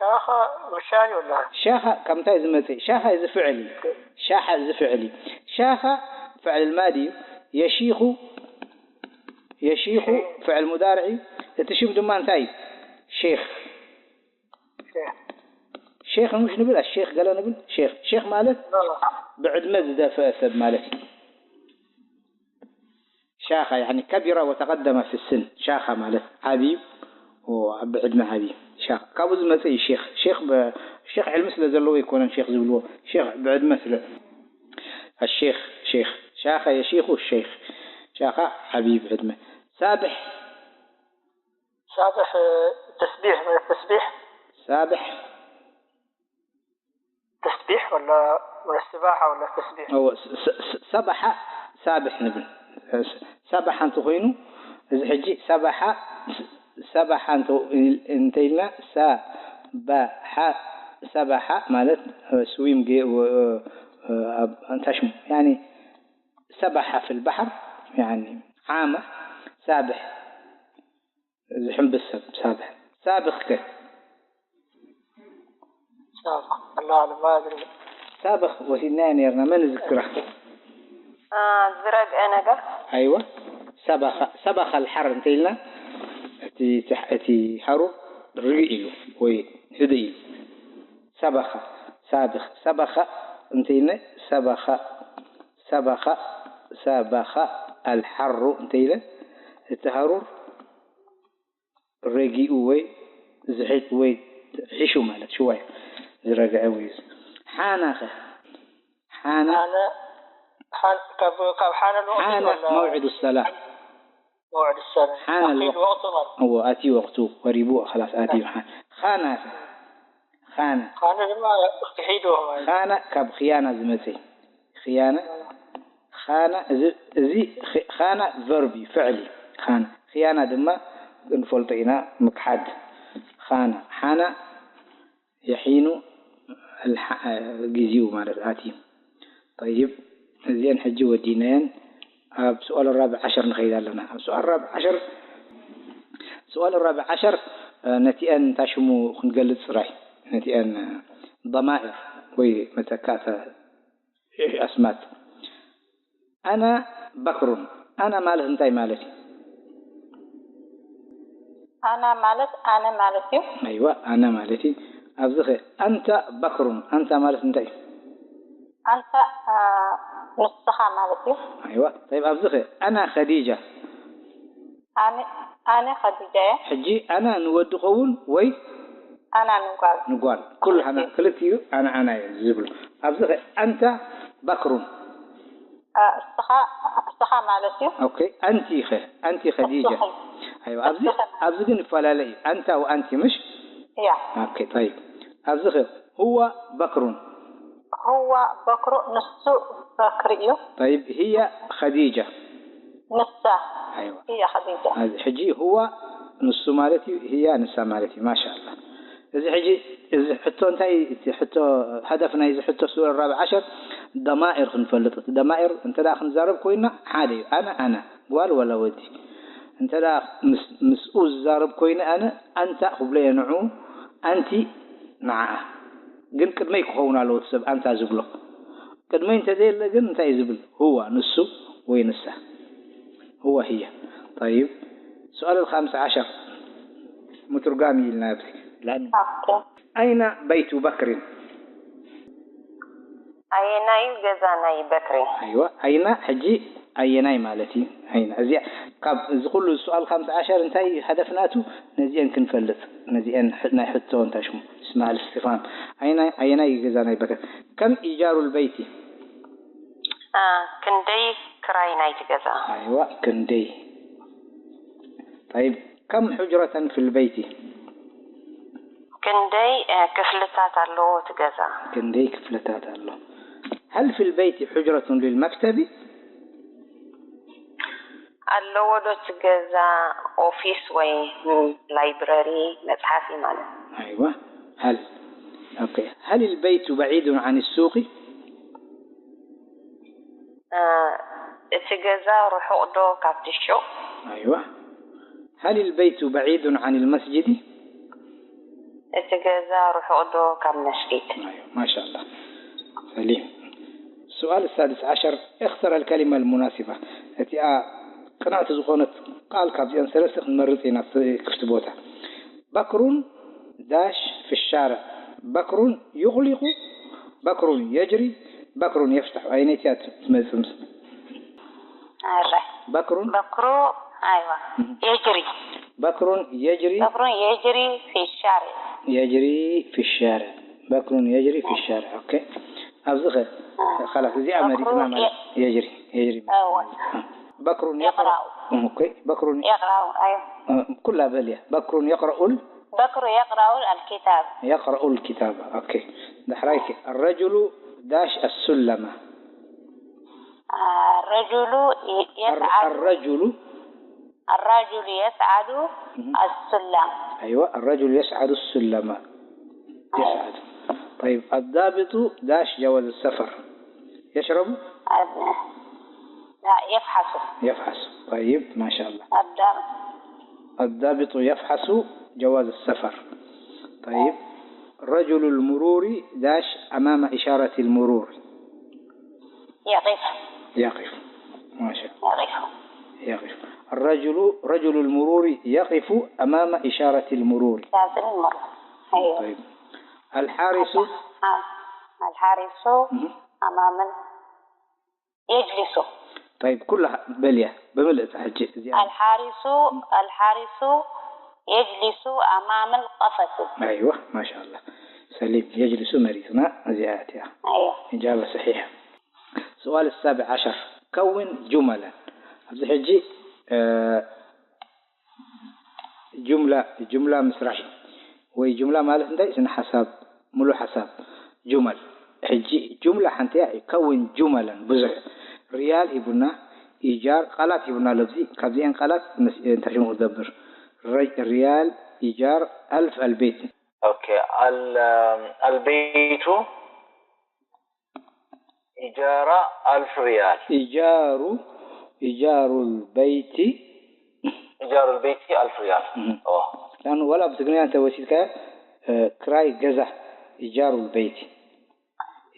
ሻኻ ምሻል እዩ ወላ። ሻኻ ካብ ምንታይ ዝመጽእ? ሻኻ እዚ ፍዕል እዩ። ሻሓ እዚ ፍዕል እዩ። ሻኻ ፍዕል ማዲ እዩ። የሺኹ፣ የሺኹ ፍዕል ሙዳርዕ እዩ። እቲ ሽም ድማ እንታይ እዩ? ሼኽ። ሼኽ ምሽ ንብል፣ ኣሼኽ ገለ ንብል። ሼኽ፣ ሼኽ ማለት ብዕድመ ዝደፈአ ሰብ ማለት እዩ። ሻኻ፣ ያኒ ከቢረ ወተቐደመ ፊ ስን። ሻኻ ማለት ዓብዩ፣ ኦ፣ ብዕድመ ዓብዩ። ሻኽ ካብኡ ዝመፀ እዩ ሼኽ። ሼኽ ብ- ሼኽ ዕልሚ ስለ ዘለዎ ኣይኮነን ሼኽ ዝብልዎ። ሼኽ ብዕድመ ስለ ኣሼኽ ሼኽ ሻኸ የሺኹ ሼኽ ሻኻ ዓብዪ ብዕድመ። ሳብሕ ሳብሕ ተስቢሕ ማለት ተስቢሕ ሳብሕ ተስቢሕ ወላ ወላ ስባሓ ወላ ተስቢሕ እወ፣ ስ- ስ- ስ- ሰባሓ ሳብሕ ንብል። ስ- ሰባሓ እንተኾይኑ እዚ ሕጂ ሰባሓ ስ- ሰባሓ እንተ- እንተኢልና ሰባሓ ሰባሓ ማለት ስዊም ጌ- ወ- ኣብ እንታይ ሽሙ ያኒ ሰባሓ ፊል ባሕር ያኒ ዓመ ሳብሕ ዝሕምብስ ሰብ ሳብሕ ሳብኽ ከ ሳብሕ الله أعلم ما أدري ሳብኽ ወሲድናዮ ነርና መን ዝክራ ዝረግአ ነገር ኣይወ ሰባኻ ሰባኻ ልሓር እንተ ኢልና እቲ እቲ ሃሩር ርግእ ኢሉ ወይ ህድእ ኢሉ ሰባኻ ሳብኽ ሰባኻ እንተ ኢልና ሰባኻ ሰባኻ ሰባኻ ኣልሓሩ እንተ ኢለ እቲ ሃሩር ረጊኡ ወይ ዝሕጥ ወይ ሒሹ ማለት ሽዋይ ዝረግዐ ወይ ሓናኸ ሓና ሓነ ሓን- ካብ ካብ ሓነ ልወቅቱ ሓና ወላ መውዕዱ ሰላ መውዕድ ሰነ ሓነ ኣኺል ልወቅቱ ወቅቱ ማለት እዎ ኣትዩ ወቅቱ ወሪቡ خلاص ኣትዩ ሓ- ኻናኸ ኻና ካነ ድማ ክሒዱ ማለት ኻና ካብ ኽያና ዝመፀ ኽያና ኻና እዚ እዚ ኽ- ኻና ቨርብ እዩ ፍዕል እዩ ኻና ኽያና ድማ ክንፈልጦ ኢና ምክሓድ ኻና ሓና የሒኑ ኣልሓ- ግዚኡ ማለት ኣትዩ طيب እዚአን ሕጂ ወዲናየን ኣብ سؤال الرابع عشر ንኸይድ ኣለና ኣብ سؤال الرابع عشر سؤال الرابع عشر ነቲአን እንታይ ሽሙ ክንገልፅ ፅራይ ነቲአን ضمائر ወይ መተካእታ ኣስማት ኣና በክሩን ኣና ማለት እንታይ ማለት እዩ ኣና ማለት ኣነ ማለት እዩ ኣይዋ ኣና ማለት እዩ ኣብዚ ኸ ኣንተ በክሩን ኣንተ ማለት እንታይ እዩ ኣንተ ንስኻ ማለት እዩ ኣይዋ طيب ኣብዚ ኸ ኣና ኸዲጃ ኣነ ኣነ ኸዲጃ እየ ሕጂ ኣና ንወዲ ኸውን ወይ ኣና ንጓል ንጓል ኩሉ ሓና ክልቲኡ ኣና ኣና እዩ ዝብሉ ኣብዚ ኸ ኣንተ በክሩን እስኻ እስኻ ማለት እዩ ኦኬ ኣንቲ ኸ ኣንቲ ኸዲጃ ኣይዋ ኣብዚ ኣብዚ ግን ይፈላለ እዩ ኣንታ ወኣንቲ ምሽ እያ ኦኬ طيب ኣብዚ ኸ هو بكر هو بكر ንሱ በክሪ እዩ طيب هي خديجة ንሳ ኣይዋ እያ ኸዲጃ ሕጂ هو ንሱ ማለት እዩ هي ንሳ ማለት እዩ ማሻ ኣላ እዚ ሕጂ እዚ ሕቶ እንታይ እቲ ሕቶ ሃደፍ ናይ እዚ ሕቶ سؤال الرابع عشر ضمائر ክንፈልጥ እቲ ضمائر እንተ ደኣ ክንዛረብ ኮይና ሓደ እዩ ኣነ ኣነ ጓል ወላ ወዲ እንተ ደኣ ምስ ምስኡ ዝዛረብ ኮይነ ኣነ ኣንታ ክብሎ እየ ንዑ ኣንቲ ንዓኣ ግን ቅድመይ ክኸውን ኣለዎ እቲ ሰብ ኣንታ ዝብሎ ቅድመይ እንተ ዘየለ ግን እንታይ እዩ ዝብል هو ንሱ ወይ ንሳ هو هي طيب سؤال الخامس عشر ምትርጓም ኢልና ኣብዚ لأن ኦኬ أين بيت بكر ኣየናዩ ገዛ ናይ በክሪ ኣይዋ ኣይና ሕጂ ኣየናይ ማለት እዩ ኣይና እዚኣ ካብ እዚ ኩሉ سؤال خامس عشر እንታይ እዩ ሃደፍናቱ ነዚአን ክንፈልጥ ነዚአን ሕ- ናይ ሕቶ እንታይ ሽሙ اسماء الاستفهام ኣይና ኣየናይ እዩ ገዛ ናይ በክር كم إيجار البيت አ፣ ክንደይ ክራይ ናይቲ ገዛ ኣይዋ ክንደይ طيب كم حجرة في البيت ክንደይ እ፣ ክፍልታት ኣለዎ እቲ ገዛ ክንደይ ክፍልታት ኣሎ هل في البيت حجرة للمكتب ኣለዎ ዶ እቲ ገዛ ኦፊስ ወይ ም፣ ላይብረሪ መፅሓፊ ማለት أيوة هل أوكي هل البيت بعيد عن السوق እ፣ እቲ ገዛ ርሑቕ ዶ ካብቲ ሹቕ أيوة هل البيت بعيد عن المسجد እቲ ገዛ ርሑቕ ዶ ካብ መስጊድ أيوة ما شاء الله سليم السؤال السادس عشر اختر الكلمة المناسبة እቲኣ ቅንዕቲ ዝኾነት ቃል ካብዚአን ሰለስተ ክንመርፅ ኢና ኣብቲ ክፍቲ ቦታ بكر داش في الشارع بكر يغلق بكر يجري بكر يفتح ኣይነይቲ እያ ትመፅእ ምስ ኣረ بكر በክሩ ኣይዋ የጅሪ بكر يجري በክሩ የጅሪ في الشارع يجري في الشارع. بكر يجري في الشارع. أوكي. أبزخ. خلاص، زي أمري بكر تمام. ي- يجري، يجري. أيوة. بكر يقرأ. يقرأ. أوكي. بكر. يقرأ، أيوة. آه، كلها بلية. بكر يقرأ ال- بكر يقرأ الكتاب. يقرأ الكتاب. أوكي. دحرايك. الرجل داش السلمة. آه، الرجل ي- الر- يسعد. الرجل. الرجل يسعد مهم. السلم. أيوة، الرجل يسعد السلم. أيوة. يسعد. طيب، الضابط داش جواز السفر. يشرب؟ لا، يفحص. يفحص. طيب، ما شاء الله. الضابط. الضابط يفحص جواز السفر. طيب، رجل المرور داش أمام إشارة المرور. يقف. يقف. ما شاء الله. يقف. يقف. الرجل، رجل المرور يقف أمام إشارة المرور. لازم المرور. أيوة. طيب. الحارس. آه. الحارس مهم. أمام ال- يجلس. طيب، كلها بلية بملء تحجي زيادة. الحارس، الحارس يجلس أمام القفص. أيوة، ما شاء الله. سليم، يجلس مريضنا زيادة. أيوة. إجابة صحيحة. سؤال السابع عشر. كون جملا. ኣብዚ ሕጂ፣ እ፣ ጁምላ፣ ጁምላ ምስራሕ እዩ። ወይ ጁምላ ማለት እንታይ? ስነ ሓሳብ፣ ሙሉእ ሓሳብ፣ ጁመል። ሕጂ ጁምላ ሓንቲ እያ፣ ከውን ጁመለን፣ ብዙሕ። ሪያል ሂቡና፣ ኢጃር፣ ቃላት ሂቡና ኣሎ። ኣብዚ፣ ካብዚአን ቃላት መስ-፣ እንታይ ሽሙ ክገብር? ረ-፣ ሪያል፣ ኢጃር፣ ኣልፍ፣ ኣልቤት። ኦኬ፣ ኣል-፣ ኣልቤቱ ኢጃራ ኣልፍ ሪያል። ኢጃሩ፣ ኢጃሩ ልበይቲ። ኢጃሩ ልበይቲ ኣልፍ ሪያል። እም። ኦ። ላን ወላ ብትግርኛ እንተ ወሲድካዮ፣ እ፣ ክራይ ገዛ፣ ኢጃሩ ልበይቲ።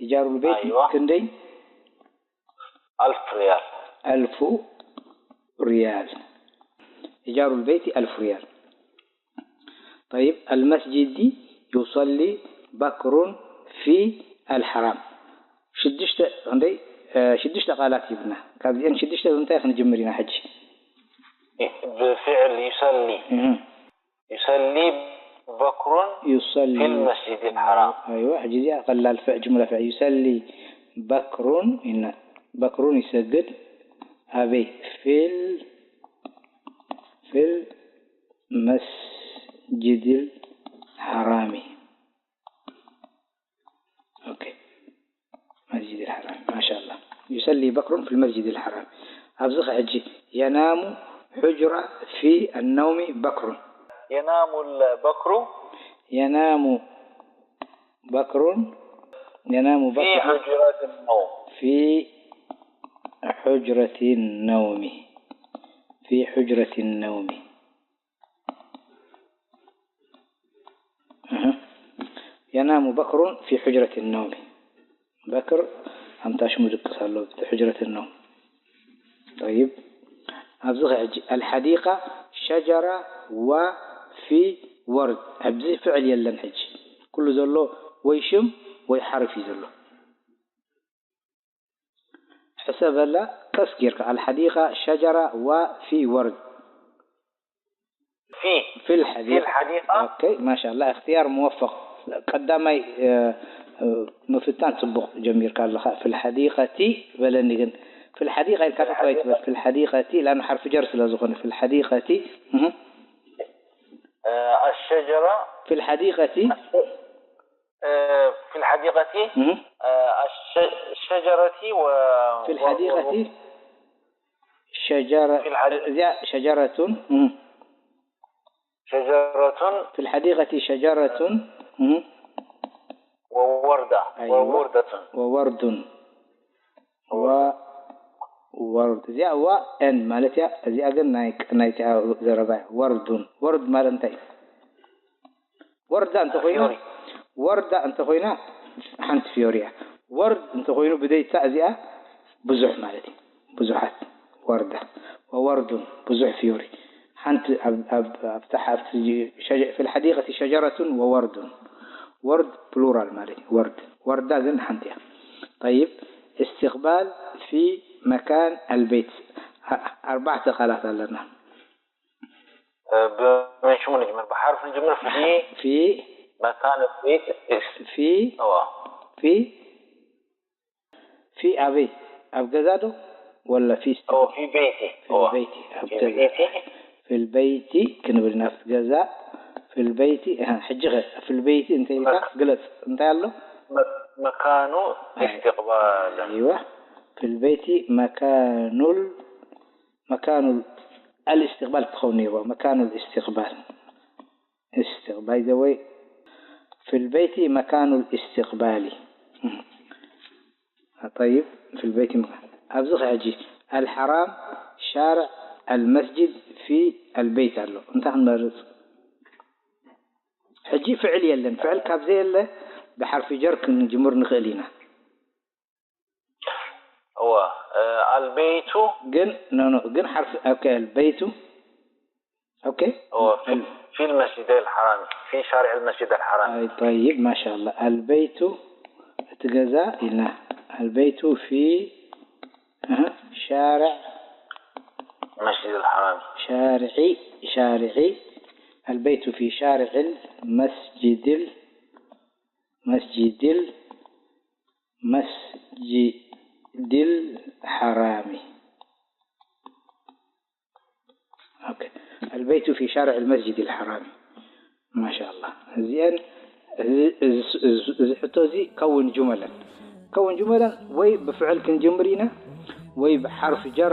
ኢጃሩ ልበይቲ ኣይዋ። ክንደይ? ኣልፍ ሪያል። ኣልፉ ሪያል። ኢጃሩ ልበይቲ ኣልፉ ሪያል። طيب، المسجد يصلي بكر في الحرام. ሽዱሽተ፣ ክንደይ፣ እ፣ ሽዱሽተ ቃላት ሂብና። ካብዚአን ሽዱሽተ ብምንታይ ክንጅምር ኢና ሕጂ? ብፍዕል ዩሰሊ። እህ። ዩሰሊ በክሩን يصلي. ፊል መስጂድ ልሓራም። ኣይዋ፣ ሕጂ እዚኣ ቀላል ፍዕ-፣ ጅምላ ፍዕ-፣ ዩሰሊ በክሩን ኢና። በክሩን ይሰግድ። ኣበይ? ፊል፣ ፊል መስጂድል ሓራሚ። ኦኬ። መስጂድል ሓራሚ። ማሻኣላህ። ዩሰሊ በክሩን ፊል መስጂድል ሓራሚ። ኣብዚ ኸ ሕጂ የናሙ ሑጅራ ፊ ኣነውሚ በክሩን። የናሙ በክሩ። የናሙ በክሩን። የናሙ ፊ በክሩን። ሑጅረት ነውም። ፊ ሑጅረት ነውሚ። ፊ ሑጅረት ነውሚ። እህ። የናሙ በክሩን ፊ ሑጅረት ነውሚ። በክር ኣምታ ሽሙ ድቅስ ኣሎ፣ እቲ ሑጅረት ነውም። ጠይብ። ኣብዚ ኸ ሕጂ፣ ኣልሓዲቃ ሸጀራ ወፊ ወርድ። ኣብዚ ፍዕል የለን ሕጂ። ኩሉ ዘሎ ወይ ሽም ወይ ሓርፍ እዩ ዘሎ። ሕሰበላ ቀስ ጌርካ። ኣልሓዲቃ ሸጀራ ወፊ ወርድ። ፊ። ፊል ሓዲቃ። ፊል ሓዲቃ። ኦኬ፣ ማሻኣላ፣ እክትያር ሙወፈቅ። ቀዳማይ፣ እ፣ እ፣ ምፍታን ጽቡቕ ጀሚርካ ኣለኻ። ፊል ሓዲቀቲ በለኒ ግን። ፊል ሓዲቃ ኢልካ ፊል ጥራይ ሓዲቃ። ትበል። ፊል ሓዲቀቲ፣ ላኑ ሓርፊ ጀር ስለ ዝኾነ። ፊል ሓዲቀቲ። እህ። እ፣ ኣሸጀራ። ፊል ሓዲቀቲ። ኣሸ-፣ እ፣ ፊል ሓዲቀቲ፣ እህ። እ፣ ኣሸ-፣ ሸጀረቲ ወ-፣ ፊል ወ-፣ ሓዲቀቲ ወ-፣ ሸጀረ-፣ ፊል ሓዲ-፣ እዚኣ ሸጀረቱን፣ እህ። ሸጀረቱን ፊል ሓዲቀቲ ሸጀረቱን፣ እህ። ወወርዳ፣ ኣይዋ። ወወርደቱን። ወወርዱን። ወ-፣ ወርድ። እዚኣ ዋ ኤን ማለት እያ። እዚኣ ግን ናይ፣ ናይቲኣ ዘረባ እያ። ወርዱን። ወርድ ማለት እንታይ? ወርዳ እንተኾይኑ፣ ፍዮሪ። ወርዳ እንተኾይና ሓንቲ ፍዮሪ እያ። ወርድ እንተኾይኑ ብደይታ እዚኣ ብዙሕ ማለት እዩ። ብዙሓት። ወርዳ። ወወርዱን፣ ብዙሕ ፍዮሪ። ሓንቲ ኣብ፣ ኣብ፣ ኣብታ ሓ-፣ ኣብቲ ሸጀ-፣ ፊል ሓዲቀቲ ሸጀረቱን ወወርዱን። ወርድ ፕሉራል ማለት እዩ። ወርድ። ወርዳ ግን ሓንቲ እያ። ጠይብ፣ እስትቅባል ፊ መካን ኣልቤት። ኣ-፣ ኣርባዕተ ቃላት ኣለና። እ፣ ብመን ሽሙ ንጅምር? ብሓርፍ ንጅምር። ፊ። ፊ፣ مكان البيت است- في هو في في أبي أبقى زادو ولا في است- هو في بيتي في هو البيت في أبقى زادو بيتي في البيت كنبل نفس جزاء في البيت ها حجغة في البيت انت يلقى قلت انت يالو مك- مكان استقبال أيوة في البيت مكان ال... مكان ال... الاستقبال تخوني هو مكان الاستقبال استقبال ذوي في البيت مكان الاستقبال طيب في البيت مكان أبزخ حجي الحرام شارع المسجد في البيت قال له انت هنمرز حجي فعل يلن فعل كابزي يله بحرف جر كنجمر نخلينا هو آه، البيت ግን ኖ ኖ ግን حرف أوكي البيت أوكي هو في, في المسجد الحرام في شارع المسجد الحرام أي طيب ما شاء الله البيت تجزا إلنا البيت في أها، شارع المسجد الحرام شارع شارع البيت في شارع المسجد ال- مسجد ال- مسجد الحرام أوكي. البيت في شارع المسجد الحرام ما شاء الله زين እዚ ሕቶ እዚ ከውን ጅመለን ከውን ጅመለን ወይ ብፍዕል ክንጅምር ኢና ወይ ብሓርፍ ጀር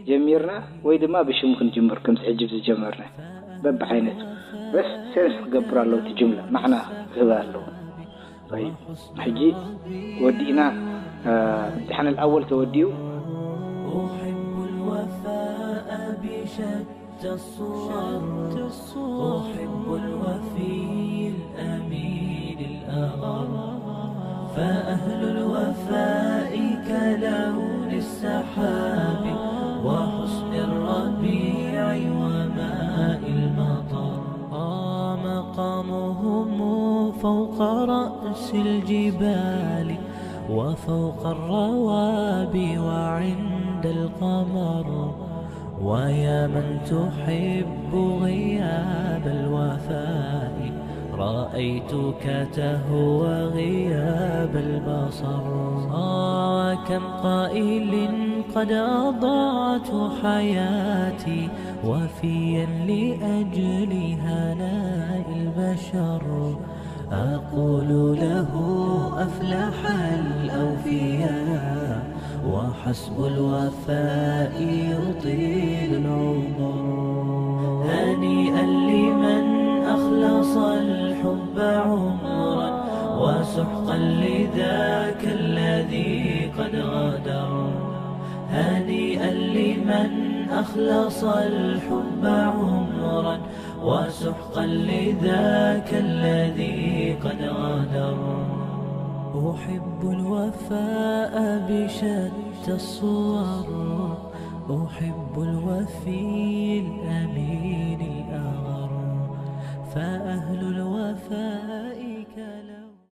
ጀሚርና ወይ ድማ ብሽም ክንጅምር ከምዚ ሕጂ ዝጀመርና በብዓይነቱ በስ ሴንስ ክገብር ኣለዎ እቲ ጅምላ ማዕና ክህብ ኣለዎ طيب ሕጂ ወዲእና امتحان الأول ተወዲኡ أحب الوفاء بشتى الصور أحب الوفي الأمين الأغر فأهل الوفاء كلون السحاب وحسن الربيع وماء المطر مقامهم فوق رأس الجبال وفوق الروابي وعند القمر ويا من تحب غياب الوفاء رأيتك تهوى غياب البصر آه وكم قائل قد أضعت حياتي وفيا لأجل هناء البشر أقول له أفلح الأوفياء وحسب الوفاء يطيل العمر هنيئا لمن أخلص الحب عمرا وسحقا لذاك الذي قد غدر هنيئا لمن أخلص الحب عمرا وسحقا لذاك الذي قد غدر أحب الوفاء بشتى الصور أحب الوفي